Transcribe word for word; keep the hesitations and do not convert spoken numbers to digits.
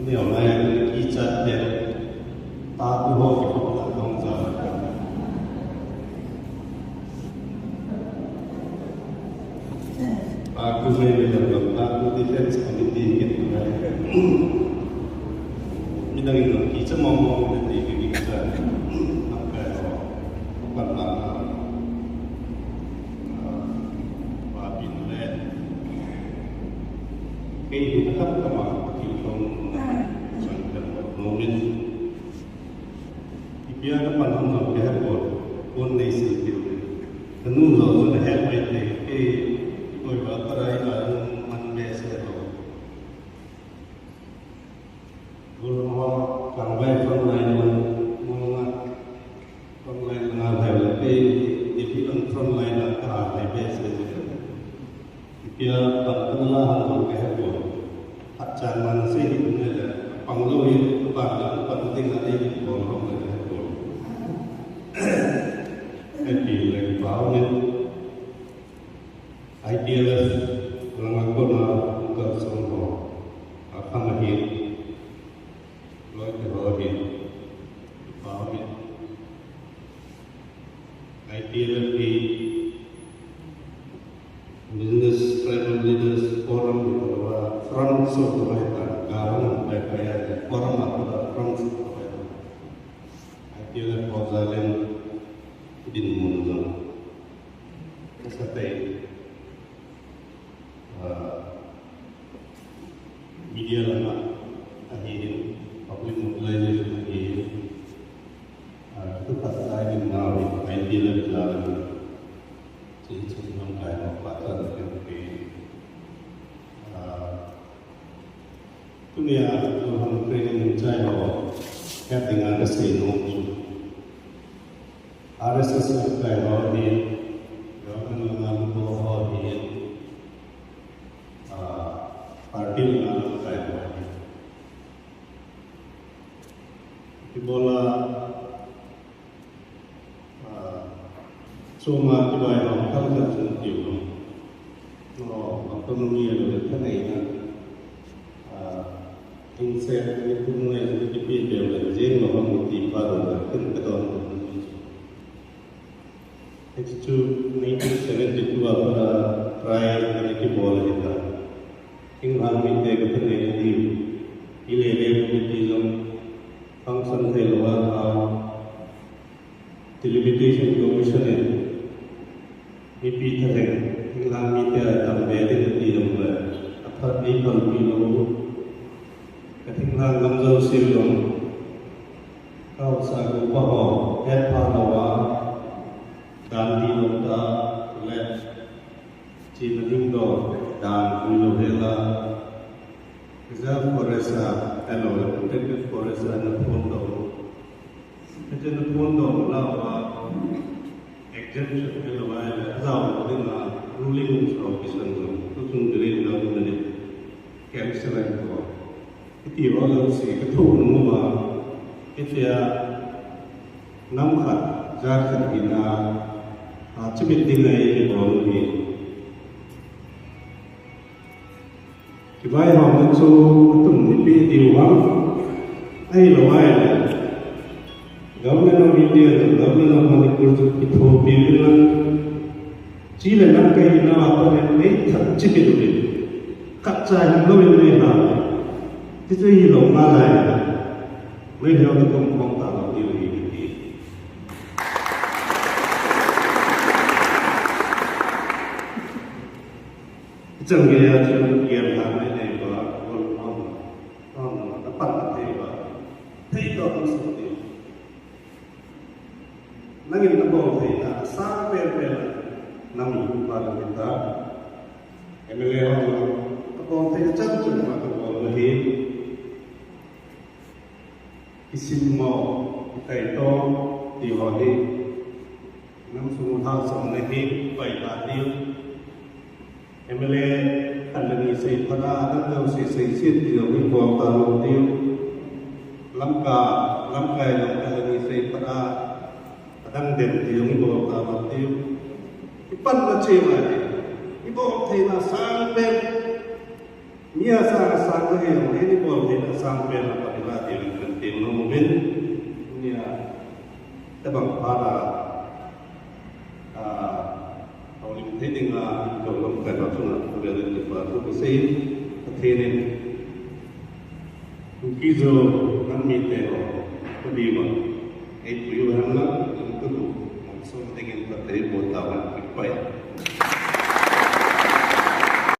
Ni mai kichat te. Taku ho ko ta dong ja. Taku mai mai dong, Taku Defense Committee kit mai. Midang in kichat mong mong te kichat. Nakai ho. Pan na. Papin le. Kei hi a khat kama, Pathen thong chang kan lo nomin. Ipi a ka pan hung jong ka he pon, pon nei sil tiu. Ka nu jong jong na he pai te, kei koi ba parai ba man be se lo. Gol ho, kang bai front line man, mo na. Front line na hai la pe, ipi ang front line na ka hai pe se. Ipi a pan ka la ha ka he ko. Hat chan man se hi ne le. Pang lo hi pan la pan ding na ni ko ho ka he ko. Ipi le pa ne. I T L F langa kona ka song ho. A kama hi. Loi te ho hi. Pa hi. I T L F hi Business Tribal Leaders Forum hi to wa front so to wa ta garang pai pai ya forum a to front so to wa ta. I T L F ho jalen din mun jong. Sa tai. Ah, media lama ahi, public mobilization ahi, ah, tu khat sai min nau ni, I T L F jalen. Chi chi lamkai ho patan ahi. Ah, tunia tu ham training chai ho, kya dinga ka sei nom chu. R S S lamkai ho hi, government langa lubo ho hi, ah, party langa lamkai ho hi. Ibola, ah, chuma kibai ho kal kal chung tiu. No, autonomy le thanei na. Ah, Inset ni kum ngai ni kipi pe le jeng lo ham ti pa do na kin ka don. Hichu nineteen seventy-two a para try ni kibol hi ta. Thinglhang mite ka thanei ni. Ile le ni ti jong function thei lo a. Delimitation Commission in mipi thalheng, thinglhang mite a dam be ding ati jong le, athah nei phalpi lou, ka thinglhang gam jouse jong, ka haosa upa ho, hetpha lou a, dan ti lou ta, le, chena ding doh, dan pui lou hel a, reserve forest a, ahilou le protected forest a na phon doh. Hiche na phon doh lou a, exemption hilou a, ajao lou ding a, ruling officer jong, tuchung Delhi government in cancel ahin bol. Hiti ho jouse ka thoh nom uva, hitia nam khat, jat khat hina, a, chimit ding ahi kibol u hi. Kivaihamna chu atum ni pe diu ham. Ahilou ahile, Government of India le Government of Manipur chu kithopi uvin lang. Chule lamkai hina a pat in nei thah cheh kit uvin. Khatcha hin louvin nei ha. Ti chu hilou nalai. Nei lou ti kum khom talou diu ahi kiti. Chang gei a chu gel lhang nei nei ba, gol pang, pang na pan thei ba, thei to kan suk ti. Nangin nabol theina asang pen pen a, nang pa na ta. M L A ho, nabol thei chan chan ma nabol na hi. Kisim mo, kitaitom, ti ho hi. Nam sung lhasam na hi, pai ta diu. M L A khat le ni seiphat a, adang jouse seiset ti jong ibol talou diu. Lamka, lamkai jong khat le ni seiphat a, adang dem ti jong ibol talou diu. Ipan na che mai. Ibol theina sang pen. Mi Nia sang sang ka hi, hini bol hi a sang pen a pa ila ti kan tin nom uvin. Nia, tabang pha la, a, houlim thei dinga, ko lam kai ba chunga, ko le le pa ko sei, Pathen in. Kuki Zo nam mite ho, ko diu a. Ei pui u ham la, ko tu, mong som dingin Pathen bo ta wan, pai.